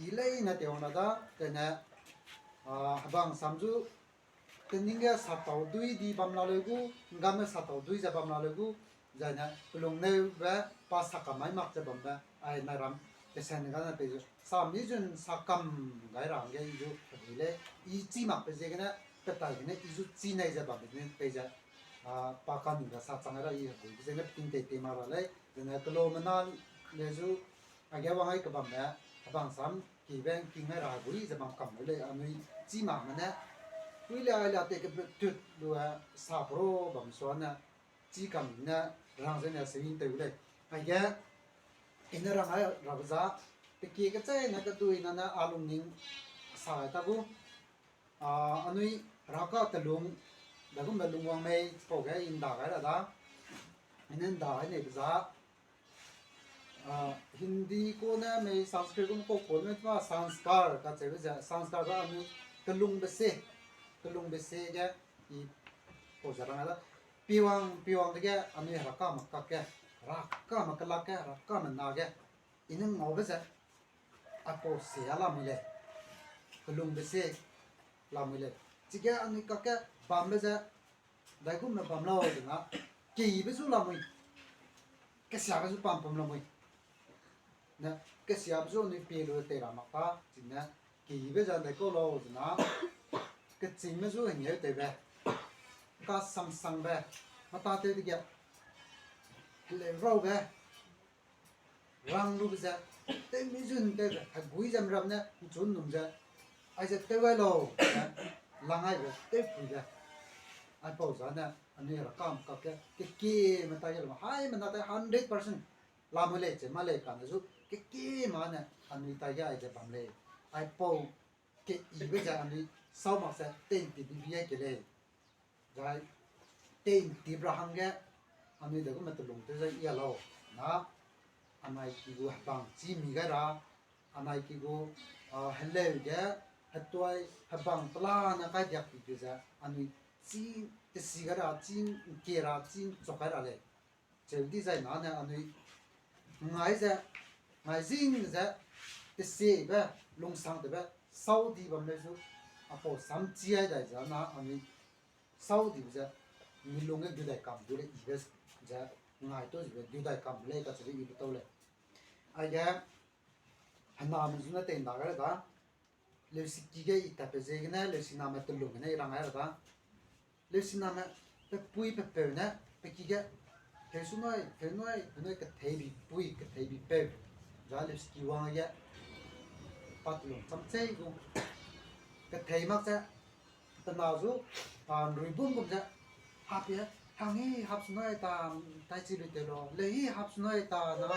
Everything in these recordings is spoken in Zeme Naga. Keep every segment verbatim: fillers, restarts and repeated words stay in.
Di leine tewang la da, tene, a, hebang sam zu, tening ge satau dui di bam la leu gu, ngam ge satau dui ze bam la leu gu, zaine pelung neube pa sakam mai mak ze bambe, ai nai ram, kesen gane pei zu, sam i zun sakam gai ra hangge i zu, hegui lei, i chî makbe ziegene, petai gene i zu chî nei ze bambe gene pei ze, a, pa kanu ra sa chang ra i hegui, ziegene peting tei tei mak ra lei, zene keloumena le zu, aige wang ai kebambe, hebang sam, kibe ngking ai ra hegui ze bam kam lei, anui chî makme ne, pui le ai la tei kebe tut lu, a, sa pro bam suane, chî kam ne, rang zene sewin tew lei. Aige, i ne rang ai rabe za, pekie kecheîne kedui nane a lungning sa ta gu, a, anui raka telung, dagumbe lungwang mei chipau ge i nda gai ra da, i ne nda ai neibe za, a, Hindi kune mei Sanskrit kum kau kune mei tma sanskar kacheube ze, sanskar ga anui kelungbe se, kelungbe se ge i pau ze rang ai da. Piwang, piwang dege anui herakame kakge, herakame kelak ge, herakame na ge, i ne ngaube ze, aipau se a lamui lei, kelungbe se lamui lei. Chige anui kakge bambe ze, daigumbe bam lau zena, keyibe zu lamui, kesiabe zu pampum lamui. Ne, kesiabe zu anui pie lu tei ra mak ta, chine, keyibe ze daikau lau zena, kechîngme zu hengeu tewbe, kasamsangbe, mata tew dege, heleu raube, rang lube ze, tewmi zun tewbe, hegui ze mram ne, nchun num ze, aize tew gai lau, ze, lang aibe, tewpuibe. Aipau zane, anui rakam kakge, kekieme tai ge lam, haimena tai hundred percent, lamui lei che ma lei kane zu, kekieme ne, anui tai ge aize bam lei. Aipau, keyibe ze anui, sau mak ze, tei nti bibi ai ke lei. Zai, tei nti bra hangge, anui daigumbe telung tew ze i a lau, na, anai ki gu hebang chî mi gai ra, anai ki gu, a, heleu ge, hetuai, hebang pelane kai diak pibe ze, anui chî tesi gai ra, chî nkie ra, chî nchok gai ra lei. Cheu di zai nane anui ngai ze, ngai zing ze, tesiebe, lungsangtewbe, sau di bam leu zu, aipau sam chi ai dai ze na anui, sau dibe ze, mi lung ge gu dai kam du lei ibe ze, ngai tau zibe gu dai kam lei kacheube ibe tau lei. Aige, hename zu ne tei nda gai ra da, leusiki ge i tatbe ziegene, leusiname telung gene i rang gai ra da. Leusiname, pe pui pe peu ne, pe ki ge, peu su nui, peu nui, peu nui kethei bi pui, kethei bi peu. Za leusiki wang ge, pa telung cham chei gu. Kethei mak ze, pe na zu, a, nrui bum gum ze, hap e, hang i hap su nui ta, tai chi lui te lo, lei i hap su nui ta, na,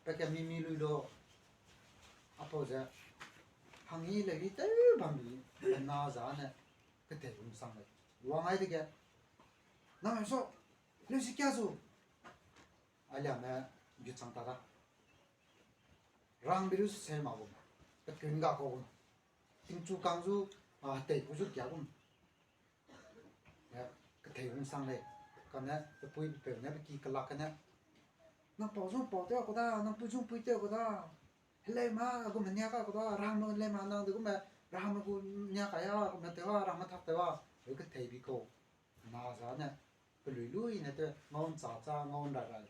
pe ke mi mi lui lo. Aipau ze, hang i lei i tew bam bi, pe na zane, kethei lungsang lei. Wang ai dege, nang so, leusi kia zu. Aliame, gu chang ta da. Rang bi lu se ma gum, pe kun ga kau gum. Tingchu kang zu, a, tei gu zu kia gum. E, kethei lungsang lei. Kane, pe pui pe peu ne, pe ki kelak kane. Nang pau zu pau tew a ku da, nang pui zu pui tew a ku da. Heleu ma, a gume nia ka ku da, rahangme lei ma nang de gume, rahangme gu nia ka ya, gume tew a, rahangme tak tew a. Eu kethei bi kau. Na zane, pelui lui ne tew, ngau ncha cha, ngau nrai rai.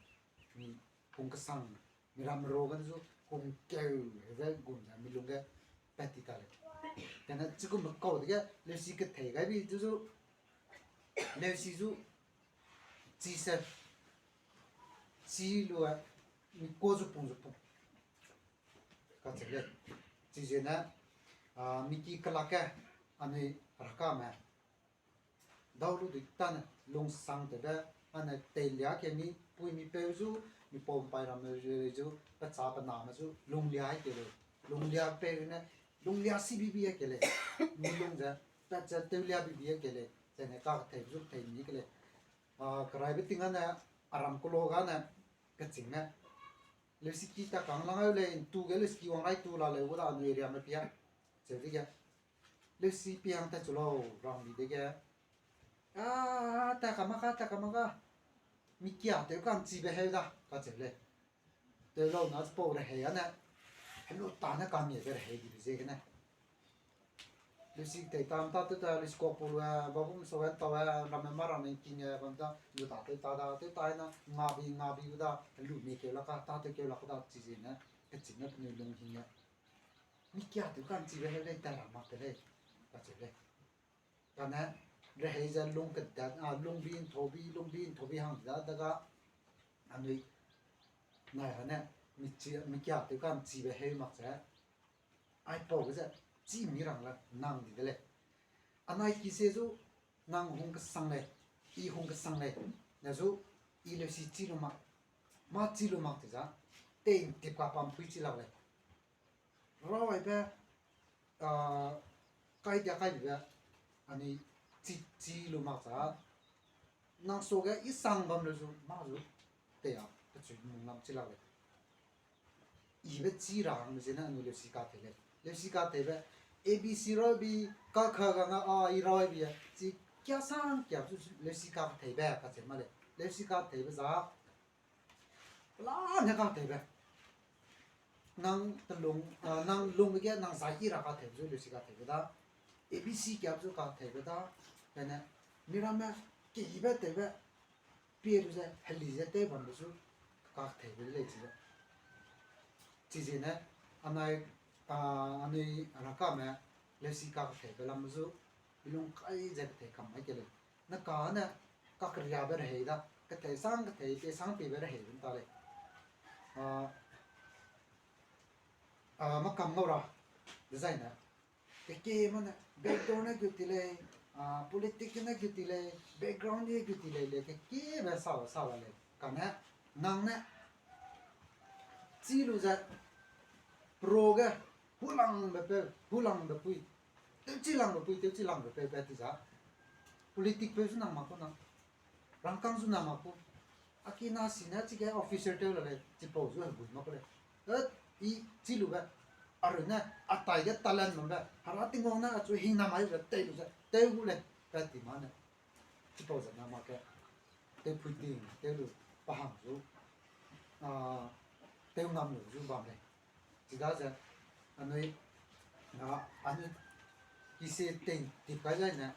Mi, kung kesang, mi ram ro gane zu, kung keu, heze gum ze, mi lung ge, pat ti ta lei. Kane, chigumbe kau dege, leusi kethei gai bi zu zu, leusi zu, chi se, chi lu e, mi kua zu pung zu pung. Kacheu lei. Chizene, a, mi ki kelak ge, anui rakame. Dau lu dui tane, lungsangtewbe, ane teilia ke mi, pui mi peu zu, mi pau pai ramme zu, pecha pe name zu, lunglia ai ke lei. Lunglia peu ne, lunglia si bibi ai ke lei. Mi lung ze, pat ze tewlia bibi ai ke lei. Zene kakethei zu kethei mi ke lei. A, keraibe ting ane, aram kelo gane, kechîngme. Leusiki ta kang lang eu lei, ntu ge leuski wang rai tu la leu gu da anui riame pia. Cheu dege. Leusi piang tat chu lau, rang bi dege. A, ta ka mak ka, ta ka mak ka. Mi kia tew ka'nchibe heu da, kacheu lei. Tew lau na chipau rehei ane. helu ta ne kangge rehei dibe ziegene. Leusi tei tam ta tew ta, leusi kua pulu e, babum so e, tau e, ramme ma ramme king e, bam ta, lu ta tew ta da, tew ta na, ngabi, ngabi u da, helu mi keu lak ka, ta tew keu lak da, chi ziegene, kechîngme penui lung hing e. Mi kia tew ka'nchibe heu lei, ta ra mak te lei, kacheu lei. Kane, rehei ze lung kedat, a, lungbi nthobi, lungbi nthobi hang da, daga, anui, nai hane, mi chi, mi kia tew ka'nchibe heu mak ze, aipau ge ze, chi mi rang la, nang di de lei. Anai ki se zu, nang hung kesang lei, i hung kesang lei, ne zu, i leusi chi lu mak, mâ chi lu mak te za, tei ntip ka pampui chi lak lei. Rawaibe, a, kai dia kaibe, anui chi, chi lu mak za, nang suage i sang bam lu zu, mâ zu, tei a, kechui mung lam chi lak lei. Ibe chi ra hangbe ziegene anui leusi kathei lei. Leusi katheibe, A B C rabi, ka kha ga nga a i rabi a, chi kia sang kia zu leusi katheibe kacheu ma lei. Leusi katheibe za, pelane katheibe. Nang telung, a, nang lungbe ge nang zai i ra katheibe zu leusi katheibe da. A B C kia zu katheibe da. Kane, miramme, keyibe tewbe, pie lu ze, heli ze tew bambe zu, katheibe de lei chize. Chiziegene, anai, a, anui rakame, leusi katheibe lam zu, milung kai ze kethei kam mai ke lei. Ne kane, kakeriabe rehei da, kethei sang kethei, tei sang teibe rehei bun ta lei. A, a, makam ngau ra, dezaine. Keke mane, backdoor ne gu ti lei, a, politic ne gu ti lei, background ne gu ti lei, le kekebe sa, sa la lei. Kane, nang ne, chi lu ze, pro ge, hulangbe peu, hulangbe pui, tewchi langbe pui, tewchi langbe peu, pe ti za. Politic peu zu nang mak ku nang. Rangkâng zu nang mak ku. A kina sine chige officer tew la lei, chipau zu hegui mak ku lei. E, i chi lube, a runne, a tai ge talent bambe, Hera Tingwang ne achu hingnam mai ze tei lu ze, tew gu lei, pe ti ma ne. Chipau ze nang mak ke, tewpui ting, tew lu, pa hang zu, a, tew ngam lu zu bam lei. Chidaze, anui, a, anui, kise tei tip kai zaine,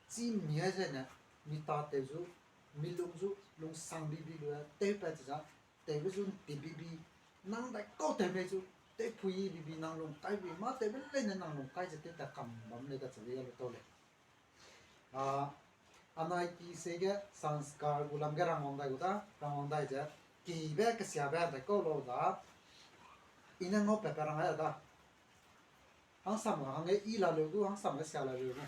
chi mi ai zaine, mi ta tew zu, mi lung zu, lungsang bibi lu, tewpat chiza, tewbe zu ntip bibi, nang dai kau tew mei zu, tewpui bibi, nang lung kai bi, mâ tewbe leine nang lung kai ze tew ta kam bam lei kacheube ya lu tau lei. A, anai kise ge sanskar gu lam ge rangwang dai gu da, rangwang dai ze, kibe kesiabe dai kau lau da, i ne ngau pat pe rang ai da. Hangsam hangge i la leu gu, hangsam ge sia la leu gu.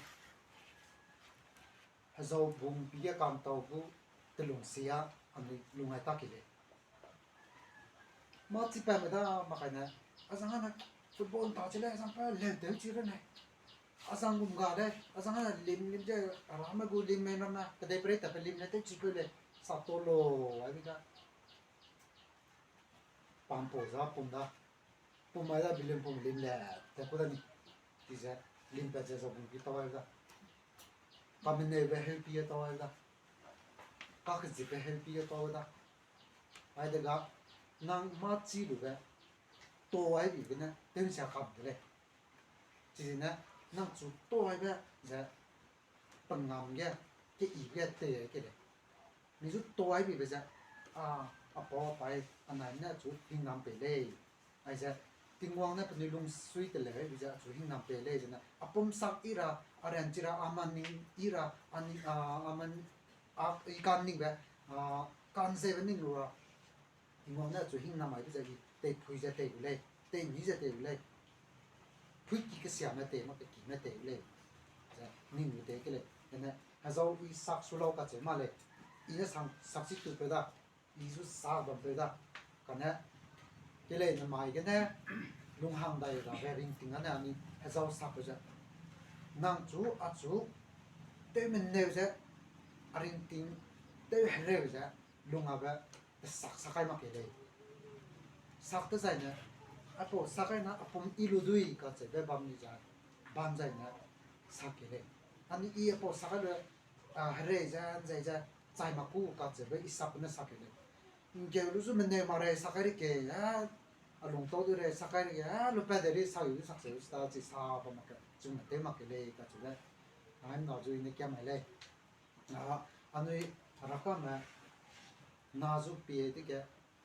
Hezau bung pi ge kantau gu, telung sia, anui lung ai ta ki lei. Mâ chi pa me da makaine, azang ane football ta chi lei, azang pa leu tew chi rene. Azang gum ga lei, azang ane lim lim ze, ramme gu lim mei ramme, kedeiperei tatpe lim ne tew chi peu lei, sa to lo, ai bi da. Pampau za pum da. Pum mai da bilim pum lim le, te ku da ni. Chize, limpat ze zau bung pi tau ai da. Kameneube heupi ge tau ai da. Kakezipe heupi ge tau ai da. Aidega, nang mâ chi lube, to ai bi gene, tew nsia kam de lei. Chizene, nang chu to aibe ze, pengam ge, keyibe ge tei ai ke lei. Mi zu to ai bibe ze, a, apau apai, anai ne chu hingnam pei lei. Aize, Tingwang ne penui lungsui teleu ai bi ze, achu hingnam pei lei zene, apum sak i ra, aran chi ra, aman ning i ra, aning, a, aman, a, i kan ningbe, a, kan zebe ning lu ra. Tingwang ne achu hingnam ai bi ze i, teipui ze tei gu lei, teimi ze tei gu lei. Pui ki kesiame tei, mak kekime tei gu lei. Ze, ning lu tei ke lei. Kane, hezau i sak su lau kacheu ma lei. I ne sang, sak chi tu peu da. I zu sak bam peu da. Kane, ke lei namai gene, lunghang dai rabe ringting ane anui hezau sak peu ze. Nang chu, achu, tew meneu ze, a ringting, tew hereu ze, lungabe, pesak sak kai mak ke lei. Sak te zaine, apau sak kai na apum i lu dui kacheube bam ni ze, bam zaine, sak ke lei. Anui i apau sak kai lu, a, herei ze, nzei ze, chai mak ku kacheube i sak ne sak ke lei. Ngkeu lu zu meneu ma rei sak kai ri ke, a, a lung tau du rei, sa kai rege, a, lu pa de rei, sa yu du sak se, sa chi sa ba mak ke, chungne tew mak ke lei, kachu le. Ai, na zu i ne kia mai lei. A, anui rakame, na zu pie dege,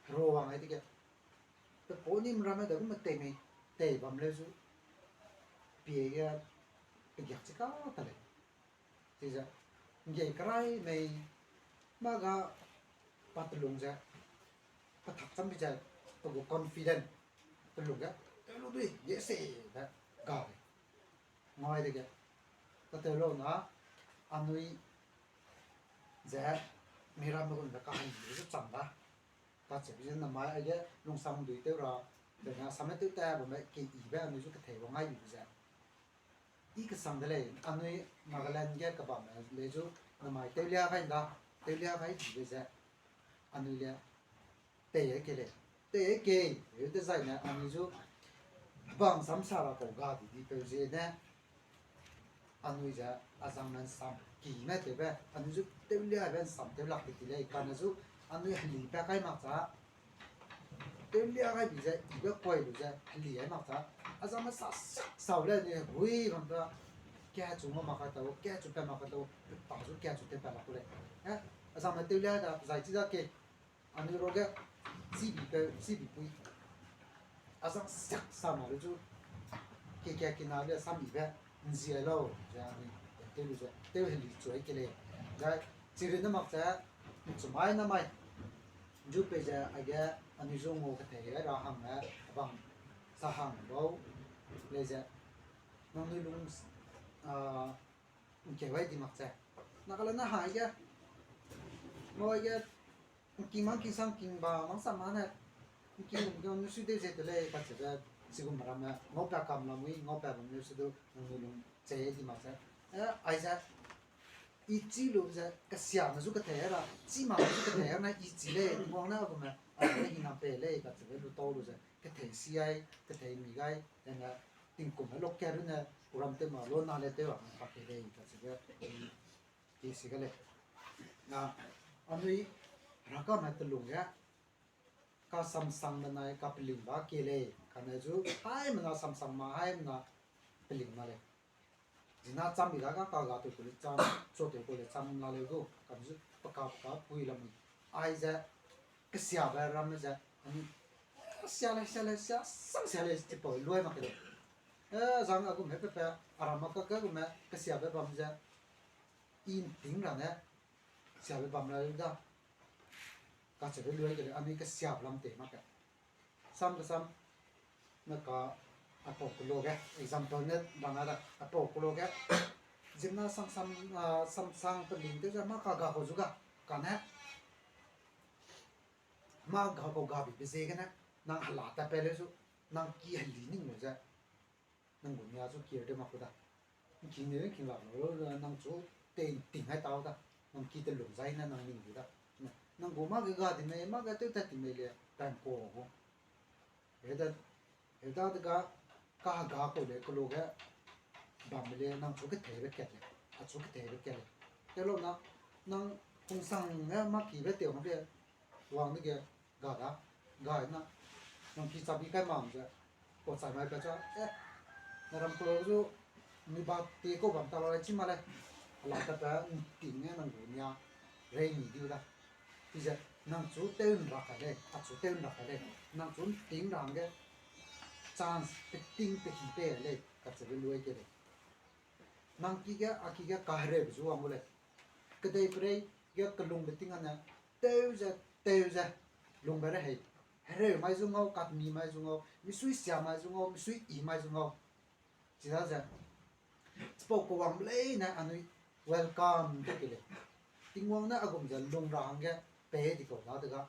hero wang ai dege, pe pau nim ramme de gu me tei mei, tei bam leu zu, pie ge, pe giak chi ka ta lei. Chize, nggei kerai mei, mâ ga pa telung ze, pe thak cham bi ze, pe gu confident, telung ge, tew lu dui, ye se, be, ga lei. Ngai dege, ka tew lu na, anui ze, mi ramme gun be kahan di zu chang da. Kacheube ze namai aige lungsang dui tew ra, dena same tew ta bamme ke ibe anui zu kethei ba ngai bi ze. I kesang de lei, anui Nagaland ge kebamme lei zu namai tewlia gai nda, tewlia gai dibe ze. Anui le, tei ke lei, tei ke, eu dezaine anui zu, hebang sam sa ra kau ga di di peu ziene, anui ze, azangme nsam, kime tewbe, anui zu tewliabe nsam tewlak di di lei, kane zu, anui heli pa kai mak cha, tewlia gai bi ze, ibe kuai lu ze, heli ai mak cha, azangme sa sak sau le anui hui bam da, kachu ngau mak kai tau, kachu pat mak kai tau, pa zu kachu tew pat lak ku lei. Eh, azangme tewlia da, zai chi da ke, anui ruage, chibi peu, chibi pui. Azang sak sa ma lu zu, ke kia kina le samibe, nzi ai lau, ze anui, tew lu ze, tew heli chu ai ke lei. Zai, chirunne mak ze, nchumai namai, zu pei ze, aige, anui zu ngau kethei ra hangme, abang, sa hang bau, lei ze, nangnui lung, a, nkeu ai di mak ze. Nagaland na ha aige, ngau aige, nking mang king sang king ba mang sa ma ne, nking nung ge nu sui deu ze te lei kacheube, chigum ramme, ngau pa kam lamui, ngau pa bam nu sui du, nangnui lung che di mak ze. Eh, aize, i chi lu ze, kesiame zu kethei ra, chi ma zu kethei ra na i chi lei, Tingwang ne a gume, a ne hingnam pei lei kacheube lu tau lu ze, kethei si ai, kethei mi gai, ene, tingkum e lok ka runne, kuram tew ma lu na le tew a, pa ke lei kacheube, i, i si ga lei. Na, anui, rakame telung ge, kasamsang benai kapelingbe ke lei, kane zu, haimena samsang ma, haimena peling ma lei. Zina cham bi da ga kaga tew ku le cham, chu tew ku le cham la leu gu, kane zu peka peka pui lamui. Aize, kesiabe ramme ze, anui, sia lei, sia lei, sia, sang sia lei, chipau luai mak ke lei. Eh, zang a gume pepe, a ram mak ka ke gume, kesiabe bam ze, i nting ra ne, siabe bam la leu da. Kacheube luai ke lei, anui kesiabe lam tei mak ke. Sam kesam, ne ka, apau kelo ge, example ne bang a da, apau kelo ge, zimna samsang, a, samsang peling tew ze, mâ kaga kau zu ga, kane, mâ ga kau gabibe ziegene, nang hela tat pe leu zu, nang ki heli ning lu ze, nang gu nia zu care tew mak ku da. Nking ne nking lak lu, nang chu tei nting hai tau da. Nang ki telung zai ne nang ning di da. Nang gu mâ ge ga di mei, mâ ge tew tat di mei le, tan kau gu. Heda, heda de ga, kaga kau le kelo ge, bamme le nang chu ketheibe kat lei, a chu ketheibe kat lei. Tew lu na, nang kungsang ge mâ kibe tew hangge, wang dege, ga da, ga na, nang ki chabi kai mam ze, kau chai mai pa cha, eh, na ram kelo zu, mi ba te kau bam ta la lei chi ma lei, a la ta pa nting ne nang gu nia, rei ni di da. Chize, nang chu tew nra kai lei, a chu tew nra kai lei, nang chu nting ra hangge, chance peting pe hi pe lei, kacheube luai ke lei. Nang ki ge, a ki ge kahereube zu wang gu lei. Kedeiperei ge kelungbe ting ane, tew ze, tew ze, lungbe rehei. Hereu mai zu ngau, katmi mai zu ngau, misui sia mai zu ngau, misui i mai zu ngau. Chidaze, chipau kawangbe leine anui welcome tew ke lei. Tingwang ne a gum ze lung ra hangge pei di kau dadege.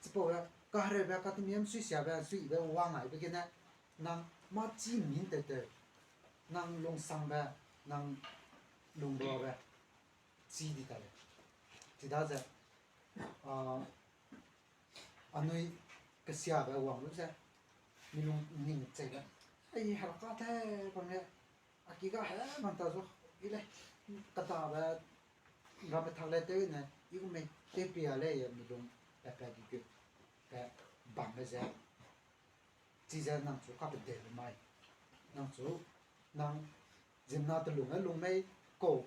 Chipau ge, kahereube, katmi, misuisiabe, suiyibe, wang aibe gene, nang mâ chî min tew tew, nang lungsangbe, nang lungbuabe, chî di ta lei. Chidaze, a, anui kesiabe wang lu ze, mi lung ning cheibe. Ai, hera ka te bam ge, a ki ga he bam ta zu, i lei, kadabe, ramme thak le tew ne, i gu mei, tew pia lei, mi lung, pe pe di gu, pe, bambe ze, chize nang chu kapedeube mai. Nang chu, nang, zimna telung ge lung mei, kau,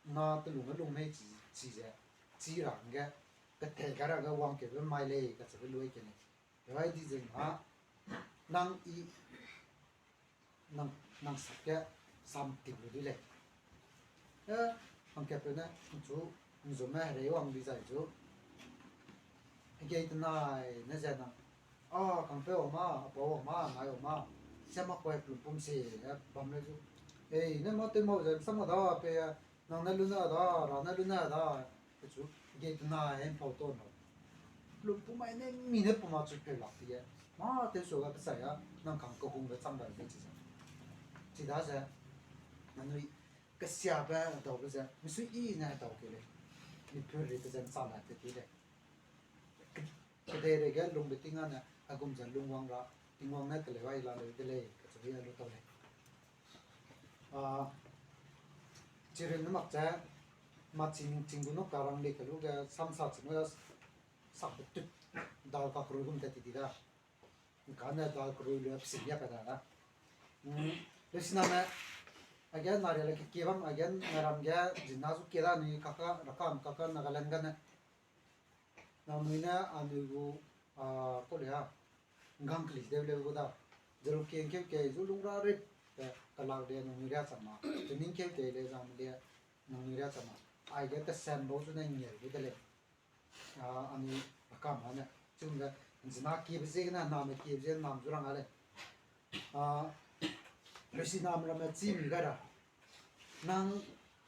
na telung ge lung mei chi, chize, chi ra hangge, kethei gai ra hangge wangkeube mai lei, kacheube lui kene. Rai di zena, nang i, nang, nang sak ge, sam ting lu di lei. E, hangkatpeu ne, nchu, nzume herei wang di zai chu. Hegei tenai ne ze nang. A, kangpeu a ma, apau a ma, nai a ma. Sia ma koi plumpum se, e, bam le zu. Ei, ne ma tew mau ze, sa ma da, pe, nang ne lu na da, ra ne lu na da. Pechu, hegei tenai, e, mpau ta na. Plumpum mai ne, mi ne puma chu peu lak di e. Ma tew su ga pe sai a, nang kang kehungbe chang da de chi ze. Chidaze, nanui, kesiabe daube ze, misui i ne hedau kei lei. Mipeu ri pe ze ncham la te ti lei. Kedeirei ge lungbe ting â ne, aigum ze lungwang ra, Tingwang ne teleu ai la leu de lei, kacheu a lu tau lei. A, chirin ne mak ze, machi ningching gu nu karang lei kalu ge, samsa chi nu, sakbe tut, dal kakerui gum tat ti di da. Kane dal kerui lu pesi ya ka da da. Mm, lesiname, age naria le kekie bam, age naram ge, zina zu kie da ni kaka, rakam kaka Nagaland gane. Nangnui ne anui gu, a, kau le a, nggang keli de leu gu da. Zeru kie ngkeu kei zu lung ra rip, te kalak de nangnui ria cham ma. Tening keu kei le zang le, nangnui ria cham ma. Aige tesem bau zu ne ngeu gu de lei. A, anui rakam â ne. Chigum ze, zina kiebe ziegene, name kiebe ziegene, nam zu rang a lei. A, leusi nam ramme chî mi gai ra. Nang,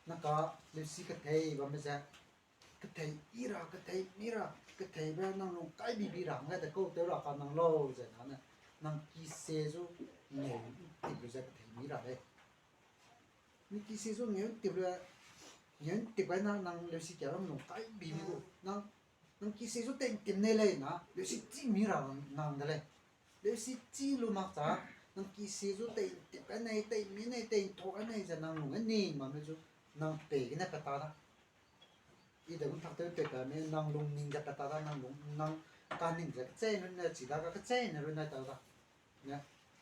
naka, leusi kethei bamme ze. Kethei i ra, kethei mi ra, ketheibe nang lung kai bibi ra hangge de kau tew ra ka nang lau ze na ne. Nang kise zu ngeu ntip lu ze kethei mi ra lei. Mi kise zu ngeu ntip lu, ngeu ntip gai na nang leusi kia ram lung kai bibi gu. Nang, nang kise zu tei ntip nei lei na, leusi chî mi ra nang de lei. Leusi chî lu mak cha, nang kise zu tei ntip gai nei, tei mi nei, tei ntau gai nei ze nang lung ge ning bamme zu, nang pei gene pe ta da. I de gu tak tew tei pa me nang lung ning ze pe ta da, nang lung, nang kaning ze kecheîne runne, chi da ga kecheîne runne ta da. Ne,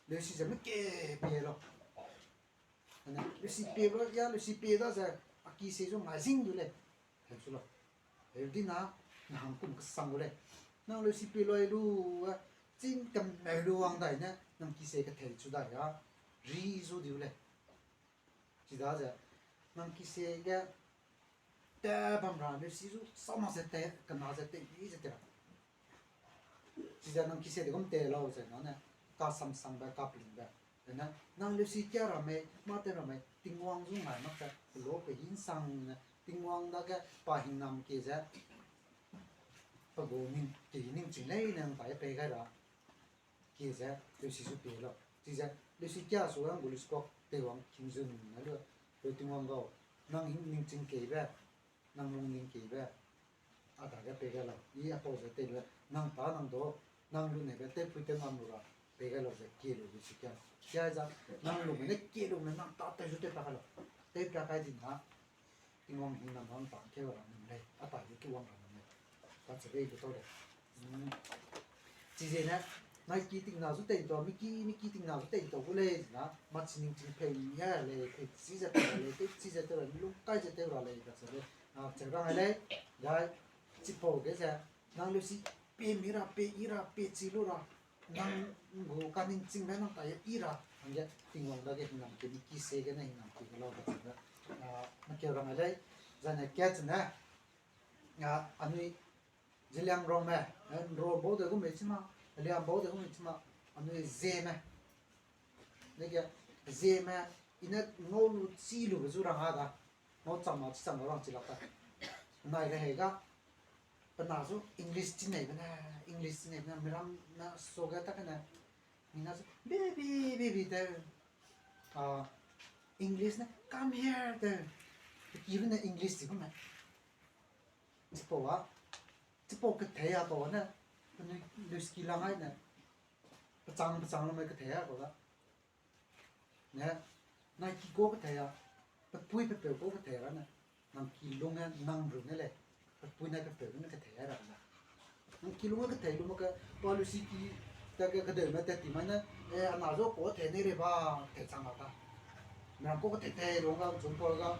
leusi ze me ke pie lau. Ne, leusi pie lu, ya leusi pie da ze, a kise zu ngai zing du lei. Heu chu lau. Heu di na, na hangkum kesang gu lei. Nang leusi pie lu lu, a, chîng kemeu lu wang dai ne, nang kise kethei chu dai a, ri zu diu lei. Chidaze, nang kise ge, te bam ra, leusi zu, sa mak ze te, kena ze te, i ze te ra. Chize nang kise de gum te lau ze na ne, kasamsangbe, kapelingbe. Zene, nang leusi kia ra mei, mâ tew ra mei, Tingwang zu ngai mak ze, pelo pe hinsang ne, Tingwang dage pa hingnam kie ze, pe gu ning, kie ningching leine nang tai pei gai ra. Kie ze, leusi zu pie lau. Chize, leusi kia su a gu leusi kak teiwang hingzun ne lu, pe Tingwang gau, nang hing ningching keibe, nang lungning keibe, a dage pei gai lau. I apau ze tei lu, nang ta nang du, nang lu nebe tewpui tew ngam lu ra, pei gai lau ze kie lu leusi kia. Kia za, nang lu ne kie lu ne nang ta tew zu tew pa kai lau. Tew pa kai di na, Tingwang hingnam rang tang keu ra nang lei, a tai lu ki wang ra nang lei. Kacheu bei lu tau lei. Chize ne, nai ki tingna zu tei ntau, mi ki, mi ki tingna zu tei ntau gu lei, na, machi ningching pei mi a lei, pei chi ze tew ra lei, pei chi ze tew ra, mi lung kai ze tew ra lei, kacheu lei, a, cheu rang lei, zai, chipau ge ze, nang leusi pie mi ra, pie i ra, pie chi lu ra, nang gu kaningchingbe nang tai i ra, hangge Tingwang dage hingnam ki, mi kise gene hingnam ki ge lau kacheu lei, a, makeu rang lei, zai ne kat ne, a, anui, Zeliangrongme, e, Nrombe de gu mei chi ma, Liambe de gu mei chi ma, anui Zeme. Dege, Zeme, i ne ngau lu chi lube zu rang a da. Ngau chang ma chi chang rang chi lak ta. Nai rehei ga, pe na zu English chi neibe ne, English chi neibe ne, miram ne, suage ta kene, mi na zu, baby, baby, de, a, English ne, come here, de, pe ki lu ne English chi gu me. Chipau a, chipau kethei a pau ne, penui leuski lang ai ne, pechang pechang lu me kethei a pau da. Ne, nai ki kau kethei a, pepui pepeu kau kethei ra ne, nang ki lung e nang ru ne lei, pepui nai pepeu ne kethei a ra ne. Nang ki lung ge kethei lu mak ke, pa lu si ki, ta ke kedeu me tat ti mai ne, eh, ana zo ko thei ne re ba, thei chang la ta. Nang ko thei thei lu ga, zun pa ga,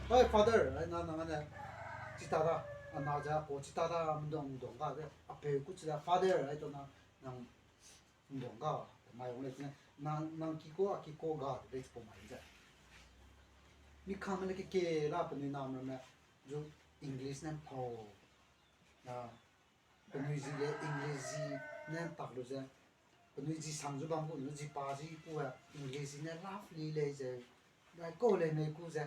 "Hey, father," ai na, nang ne, chi ta da, ana za ko chi ta da, mdong, mdong ga, be, a peu ku chi da, "Father," ai to na, nang, mdong ga, mai wang le, nang, nang ki ko, a ki ko ga, de, chi pa mai ze. Mi kame le ke ke la, penui nam ramme, zu English ne pau, na, penui zi le English zi ne tak lu ze, penui zi sang zu bam gu, penui zi pa zi ku a, English zi ne lovely lei ze, dai kau lei mei ku ze,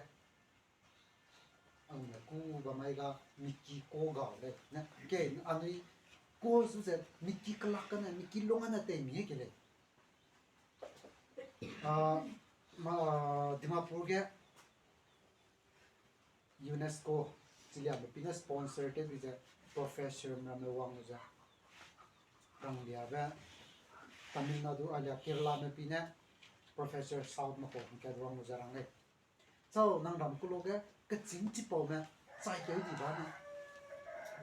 a gu ne ku ba mai ga, mi ki ko ga lei, ne, ke, anui ko zu ze, mi ki kelak kane, mi ki lung ane tei mi ke lei. Ah, ma, Dimapur ge UNESCO, chiliabe pi ne sponsor tew bi ze professor ramme wang lu ze. Rangliabe Tamil Nadu alia Kerala me pi ne professor South me ko hangkat wang lu ze rang lei. Chau nang ram ku lu ge kechîng chipau me chai keu di ba ne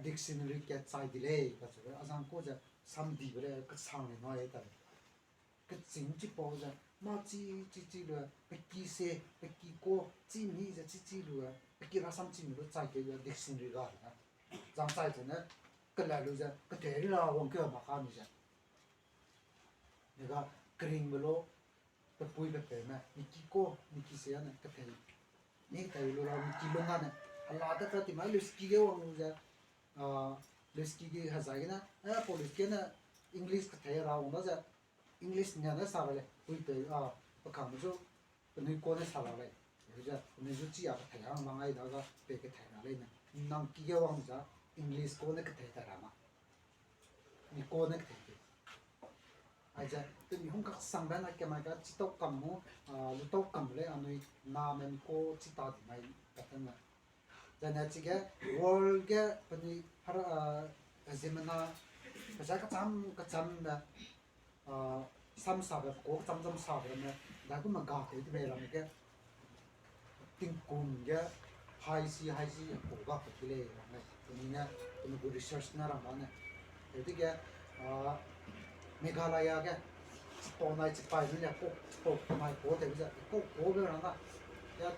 dictionary kat chai di lei, kacheube azang ku ze samdibe lei, kesang lei nui ta lei. Kechîng chipau ze, mâ chi, chi, chi lu, pe ki se, pe ki ko, chi mi ze chi, chi lu, pe ki rasam chi mi lu chai keu dictionary ga di na. Zang chai ze ne, kela lu ze, kethei ri la wang keu ma ka mi ze. Dega, keringbe lu, pe pui pe peu ne, mi ki ko, mi ki se ane, kethei. Ni kethei lu ra, mi ki lung ane, hala ta ta ti mai lu ski ge wang lu ze, ah, lu ski ge hazai gene, eh, police gene, English kethei ra wang da ze, English nia ne sa ra lei, pui peu, ah, pe kangme zu, penui ko ne sa ra lei. Ze, penui zu chi a kethei hang lang ai da ga, pe kethei ra lei ne. Nang ki ge wang za, English ko ne kethei ta ra ma. Mi ko ne kethei ke. Aize, pe mi hung kaksangbe na kemai ga chitau kam mu, ah, lutau kam lei anui name mi ko chi ta di mai katen ne. Zane chige world ge penui hera, ah, ziemmena, peza kacham kachambe, ah, samsabe ko kacham cham sabe ramme, daigum me ga tei de lei ramme ge, tingkum ge, haisi, haisi, ko ga pe ki lei ramme, penui ne, penui gu research ne rang ba ne. Tewdege, ah, Meghalaya ge, chipau nai chipai ne lia ko, chipau nai ko tewbe ze, ko, ko be rang da. Ya,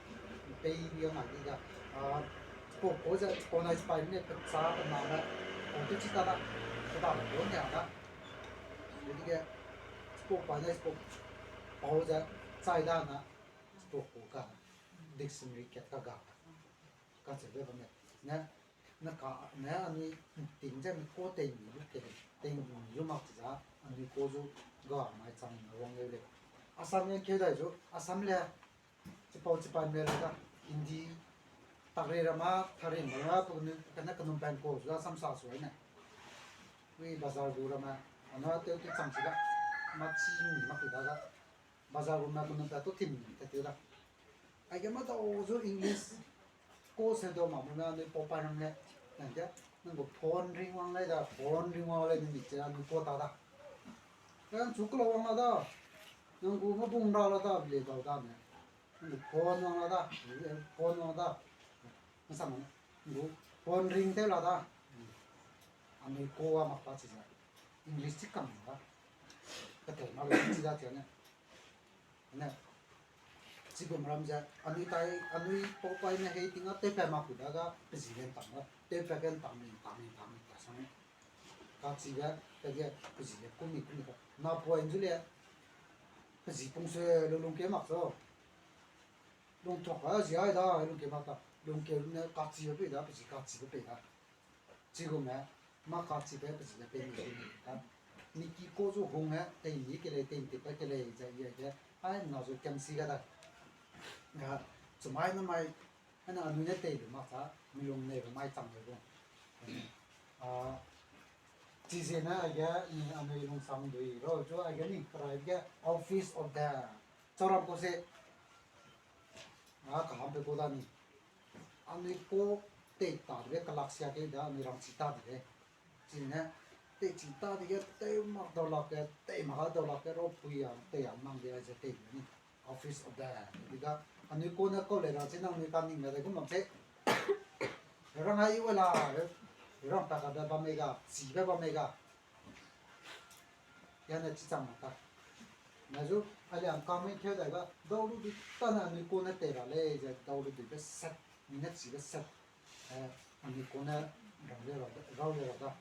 pei bi ya ngai di ga, ah, chipau ko ze, chipau nai chipai ne pecha pe name, ko te chi ta da, pe da ko ne da. Tewdege, chipau pa ne, chipau pau ze, chai da na, chipau ko ga, dictionary kat ka ga. Kacheube bam ne, ne, ne ka, ne anui ting ze mi ko tei mi lu ke, tei mi lu mak chi za, anui ko zu ga mai chang na wang leu lei. Assam ne keu dai zu, Assam le, chipau chipai me le da, Hindi, takre rama, thare rama, pe kenu, kane kenum pen ko zu da samsa su ne. Wi bazar gu rama, anui tew tew chang chi da, ma chi mi mak da ga. Bazar gu me kenum pen tu tim te tew da. Aige ma dau zu English ko se dau mak me na anui pau pai rang le. Nang ge, nang gu phone ring wang lei da, phone ring wang lei ni mi che anui ko ta da. Nang chu kela wang la da. Nang gu mabung ra la da, le dau da ne. Nang gu phone wang la da, phone wang da. Nang sam ne. Nang gu phone ring tew la da. Anui ko a mak pa chi za. English chi kam da. Kethei ma lu chi da chi ne. Ne, chigum ram ze, anui tai, anui pau pai ne hei ting a tewpat mak ku da ga, pe zi le ntang da, tewpat ge ntang mi, ntang mi, ntang mi, ta sang. Kachibe, pe ge, pe zi le kum mi, kum mi ta. Napoine zu le, pe zi pung se lu lungkeu mak so. Lungthok a zi ai da, lungkeu mak ta. Lungkeu ne kachibe pei da, pe zi kachibe pei da. Chigum ne, mâ kachibe pe zi ne pei mi, pei mi ta. Mi ki ko zu hung e, tei mi ke lei, tei mi tei pa ke lei, ze i aige, ai, na zu kemsi ga da. Ga, chumai namai, ana anui ne tei lu mak ta, mi lung neibe mai chang le gu. Ah, chiziegene aige, ni anui lungsang dui ro, zu aige ni, kerai ge, office of the, chauram ko se, a, kaham pe ko da ni. Anui ko tei ta de kelak sia ke da, anui rangchi ta de lei. Chine, teichi ta dege, tew mak dau lak ge, tei mak dau lak ge, ropui a, tei a mang de, aize tei de ni. Office of the, di ga, anui ko ne kau lei ra, chi nangnui kaningme de gu mak se. Rang ai we la, Rang ta ka da bam mei ga, chi be bam mei ga. Yane chi chang ma ta. Na zu, a liang ka mei keu dai ga, dau lu di ta na anui ko ne tei ra lei, ze dau lu di be set, mi ne chi be set. Eh, anui ko ne rau le ra da, rau le ra da.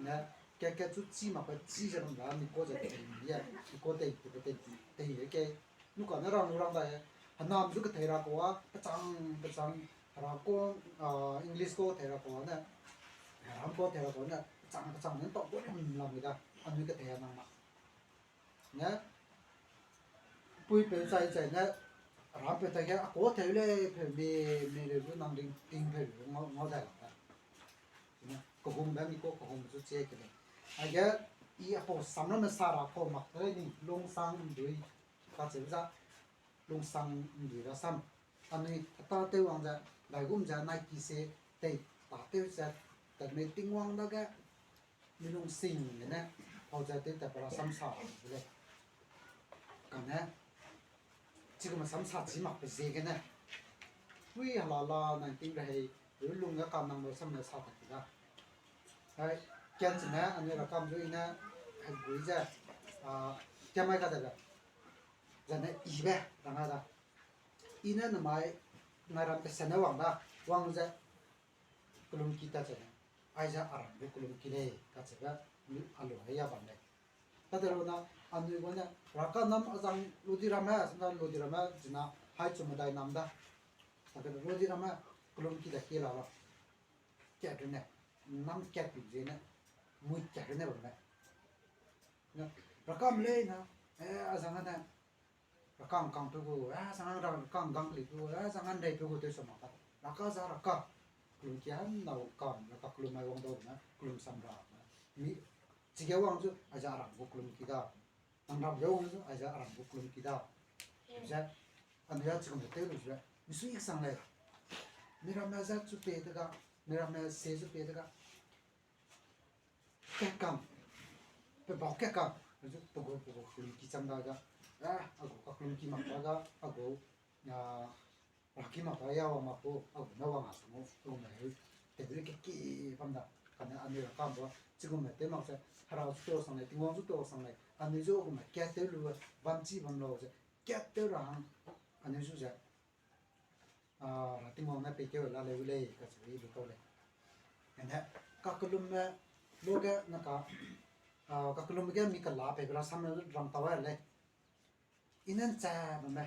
Ne, ke ke chu chi mak pe chi ze ram da, anui ko ze tei mi ye, anui ko tei, tei, tei, tei, tei, ke, nu ka ne rang lu rang da ye, hanam zu ke tei ra ko a, pechang, pechang, Hera ko, ah, English ko tei ra ko ne, Hera ko tei ra ko ne, chang, chang ne tau ko rim lam mi da, anui ke tei nang ma. Ne, pui peu chai chai ne, Hera peu tai ge, a ko tei le, peu mi, mi le lu nang ding, ding peu lu ngau, ngau dai la da. Ne, kehum be mi ko, kehum zu che ke le. Aige, i a pau sam ramme sa ra ko mak te ni, lungsang ndui, ka che za. Lungsang ndui rasam. Anui heta tew wang ze, daigum ze, nai ki se, tei, ta tew ze, tat mei Tingwang dage, mi lungsing gene, pau ze tew tat pe rasam sa de lei. Kane, chigum sam sa chi mak pe ziegene, pui hala la nai ting rehei, lu lung ge ka nang rasam ne sa tat ki da. Hai, kian chine, anui rakam zu i ne, hai gui ze, a, kiamai ka de be. Zane i be, rang a da. I ne namai, nai ram pe sene wang da, wang ze, kelum ki ta chene. Aize a ram gu kelum ki lei, kacheube, a lu hai ya bam lei. Kade lu na, anui gu ne, raka nam azang lu di ramme, sena lu di ramme, zina, hai chu medai nam da. Kade lu di ramme, kelum ki da ki la la. Kat rune, nam kat pi zene, mui kat rune bamme. Na, rakam lei na, eh, azang ne, rakam kang pe gu, eh, azang ra-, rakam gang keli pe gu, eh, azang ndei pe gu tew sa mak ta. Raka za raka, kelum ki han na wang kam, raka kelum mai wang dau na, kelum sam ra na. Mi, chige wang zu, aize a ram gu kelum ki da. Nang ram ge wang zu, aize a ram gu kelum ki da. Ze, anui a chigum tew lu ze, mi sui sang lei. Mi ramme ze chu pe de ga, mi ramme se zu pe de ga. Kakam, pe bau kakam, zu pe gu, pe gu kelum ki chang da ga. Ah, a gu ka kelum ki mak da ga, a gu, ah, raki mak da ya wang mak gu, a gu na wang a sang gu, a gu me heu, te de ke ki bam da. Kane anui rakam ba, chigum me tew mak ze, Hera zu tew sang lei, Tingwang zu tew sang lei, anui zu a gu me kat tew lu, bam chi bam lau ze, kat tew ra hang, anui zu ze, ah, Hera Tingwang ne pei keu la leu lei, kacheube i lu tau lei. Ene, kakelum me, lu ge na ka, ah, kakelum ge mi kela pei be rasam rang tau lei. I ne ncha bamme,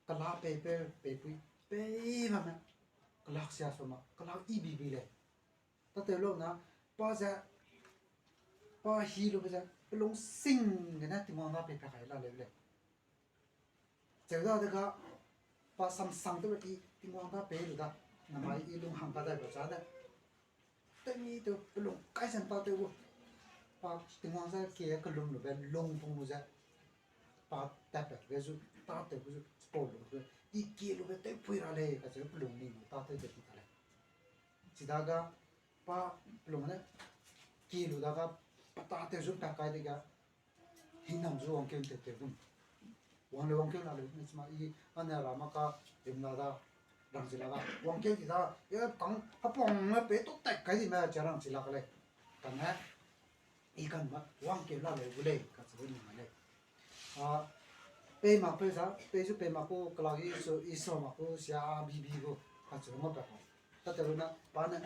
kela pei peu, pei pui, pei bamme, kelak sia sua ma, kelak i bi bi lei. Tatew lu na, pa ze, pa hi lu be ze, pe lungsing gene Tingwang da pei pe kai la leu lei. Cheu da de ga, pa samsang tew i Tingwang da pei lu da, namai i lung hang kadai ba za de. Tew mi tew pe lung kai zan tatew gu. Pa Tingwang ze kie kelum lu be lung pung lu ze. Pa tatpat ge zu, tatew gu zu, chipau lu be, i kie lu be tew pui ra lei, kacheu pe lung ning lu tatew de ki ta lei. Chidaga, pa pe lung ne, kie lu daga, pa tatew zu pa kai de ga, hingnam zu wangkeu tew tew gum. Wang le wangkeu la le, ne chima i, ane ra ma ka, rim la da, rangchi la ga, wangkeu di da, e kang, hapang ne pe tu tat kai di me, che rangchi la ka lei. Kane, i kan ma, wangkeu la leu gu lei, kacheu ni ma lei. A, pei mak peu za, pei zu pei mak gu, kelak i su, i su mak gu, sia bi bi gu, kacheu ngau pa kau. Tatew lu na, pa ne,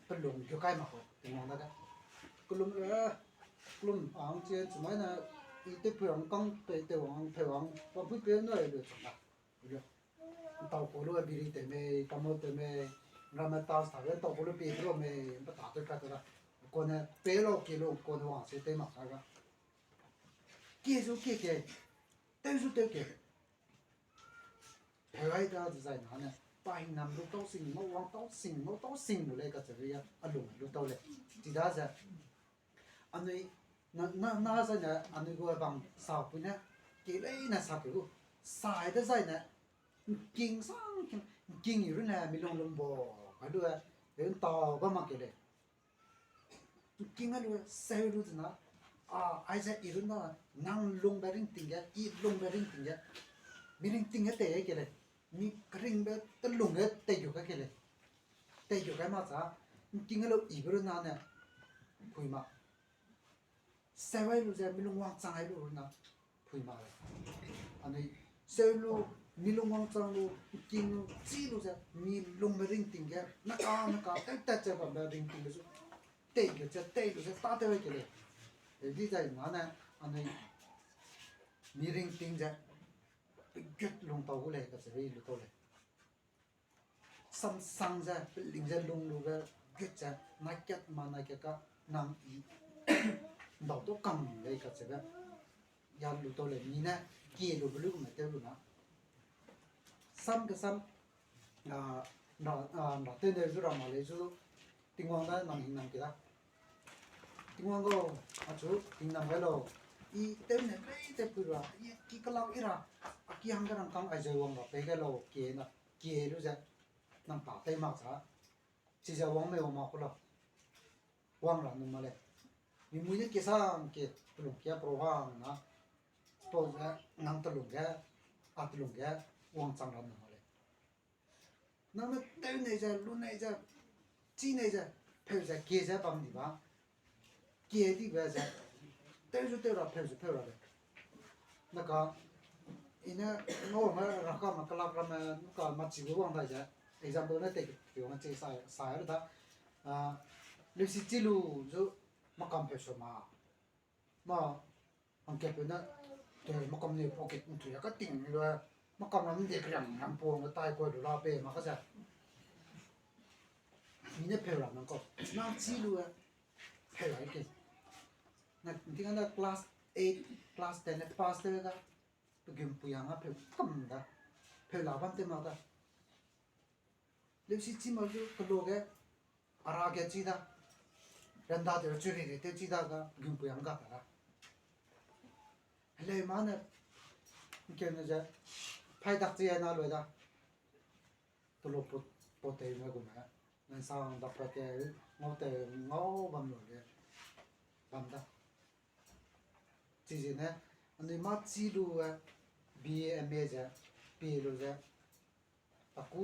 pe lung gu kai mak gu, Tingwang dage. Kelum, eh, kelum, ang chie, chumai ne, i tew pui ang kang, pe tew ang, pe ang, pa pui pe ne, lu chang da. Lu. Ntau ku lu, biri tew mei, tamot tew mei, ramme ta sa ge, ntau ku lu, pi lu mei, pa tatew pa tew da. Kone, pe lu, kie lu, kone wang se tew mak ka ga. Kie zu kie kie, tew zu tew kie. Pe gai da zai na ne, pa hingnam lu tau sing, ngau wang tau sing, ngau tau sing lu lei kacheu ya, a lung lu tau lei. Chida ze, anui, na, na, na zai ne, anui gu bang sa pui ne, kie lei ne sa kie lu, sai de zai ne, nking sang king, nking i ru ne, mi lung lung bo, kai lu e, e ntau ba mak kie lei. Nking a lu, seu lu zena, a, aize i run na, nang lungbe ringting ge, i lungbe ringting ge, mi ringting ge tei ke lei, mi keringbe telung ge tei gu ka ke lei. Tei gu kai mak cha, ’ngking a lu ibe runa ne, pui mak. Seu ai lu ze, mi lung wangchang ai lu runa, pui mak lei. Anui, seu lu, mi lung wangchang lu, ’ngking lu, chî lu ze, mi lungme ringting ge, naka, naka, tewtat ze bambe ringting ge zu, tei ge ze, tei lu ze, tâtew ai ke lei. Di zai na ne, anui, mi ringting ze, pegut lung tau gu lei, kacheube i lu tau lei. Samsang ze, peling ze, lung lube, gut ze, naikat ma naikat ka, nang i, ’ndau tau kam lei kacheube, ya lu tau lei, mi ne, kie lube luigum ne tew lu na. Sam kesam, a, ’nra, a, ’nra tew ne zu ra ma lei zu, Tingwang da nang hingnam ke da. Tingwang gau, achu hingnam gai lau. I tew ne lei ze pui ra, i ki kelak i ra, a ki hangge rangkâng aize wang ra pei gai lau, kie na, kie lu ze, nang tâtew mak za. Chize wang mei wang mak ku lau. Wang ra num ma lei. Mi mui ne kesang ke, telung kia pro hang na. Suppose, nang telung ge, a telung ge, wangchang ra num ma lei. Nang ne tew nei ze, lu nei ze, chî nei ze, pheu ze, kie ze bam di ba. Kie dibe ze, tew zu tew ra, pheu zu pheu ra lei. Naka, i ne, ngau me, raka me, kelak ramme, nuka machi gu wang dai ze, example ne tei ke wang chi sa, sa da, a, leusi chî lu zu, makam pheu su ma. Ma, hangkatpeu ne, te makam ne pocket ’ntui a kating lu, makam ram de keriang ram puang ge tai koi lu la pe mak ka ze. Mi ne pheu ra nang kau, nang chî lu, pheu ra ke. Na, ’nting a ne class eight, class ten ne pass tew da, pe gumpui hang a pheu kam da, pheu la bam tew mak da. Leusi chî mak zu kelo ge, a ra ge chî da. Randa tew churi de tew chî da ga, gumpui hang ga ta da. Heleu ma ne, ’ngkeu ne ze, phai dak chi na lui da. Telo pot, pot tei me gu me, nansang dak pat te, ngau te, ngau bam lu ge, bam da. Chizene, anui mâ chî lu, B A, M A ze, pie lu ze, a ku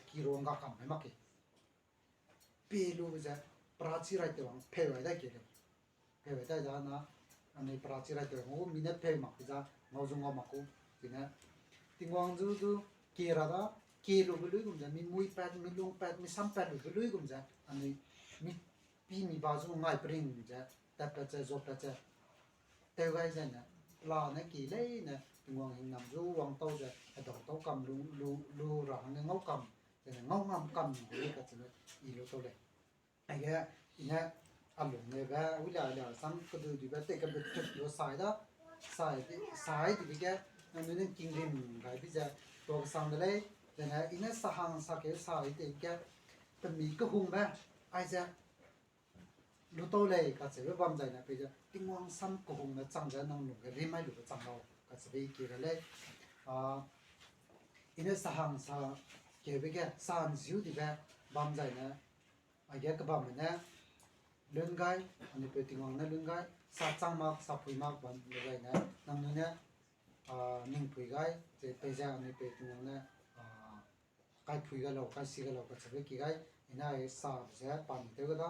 ki ruang ga kam mai mak ke. Pie lu ze, pra chî rai tew wang pheu ai dai ke lei. Pheu ai dai da na, anui pra chî rai tew wang, mi ne pheu mak ke za, ngau zu ngau mak ku, chine. Tingwang zu du, kie ra da, kie lube luigum ze, mi mui pat, mi lung pat, mi sam pat lube luigum ze, anui, mi pi mi ba zu ngai pering ze, tatpat ze, zotpat ze, tew gai zene, pela ne kie leine, Tingwang hingnam zu wang tau ze, hedau tau kam lu, lu, lu ra hangge ngau kam, zene ngau ngam kam de lei kacheube, i lu tau lei. Aige, i ne, a lung lebe, wi la la sam kedui duibe, tei kebe tuk lu sai da, sai di, sai dibe ge, nangnui ne ’ngkingrim gai bi ze, tuakesang de lei, zene, i ne sahang sakeu sai di ge, pemi kehungbe, aize, lu tau lei kacheube bam zaine peize, Tingwang sam kehungbe chang ze nang lungge rimai lube chang lau, kacheube i ki ra lei. A, i ne sahang sakeube ge, sa ’nziu dibe bam zaine, aige kebamme ne, lun gai, anui peu Tingwang ne lun gai, sa chang mak, sa pui mak bam zaine, nangnui ne, a, ning pui gai, ze peize anui peu Tingwang ne, a, kaipui gai lau, kaisi gai lau, kacheube ki gai, i ne ai sa ze pa ni tew ga da,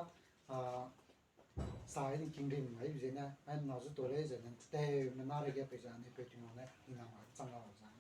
a, sa i ’ngkingrim gai bi zene, ai na zu to lei zene, tewme na reige peize anui peu Tingwang ne, hingnam gai chang lau ze.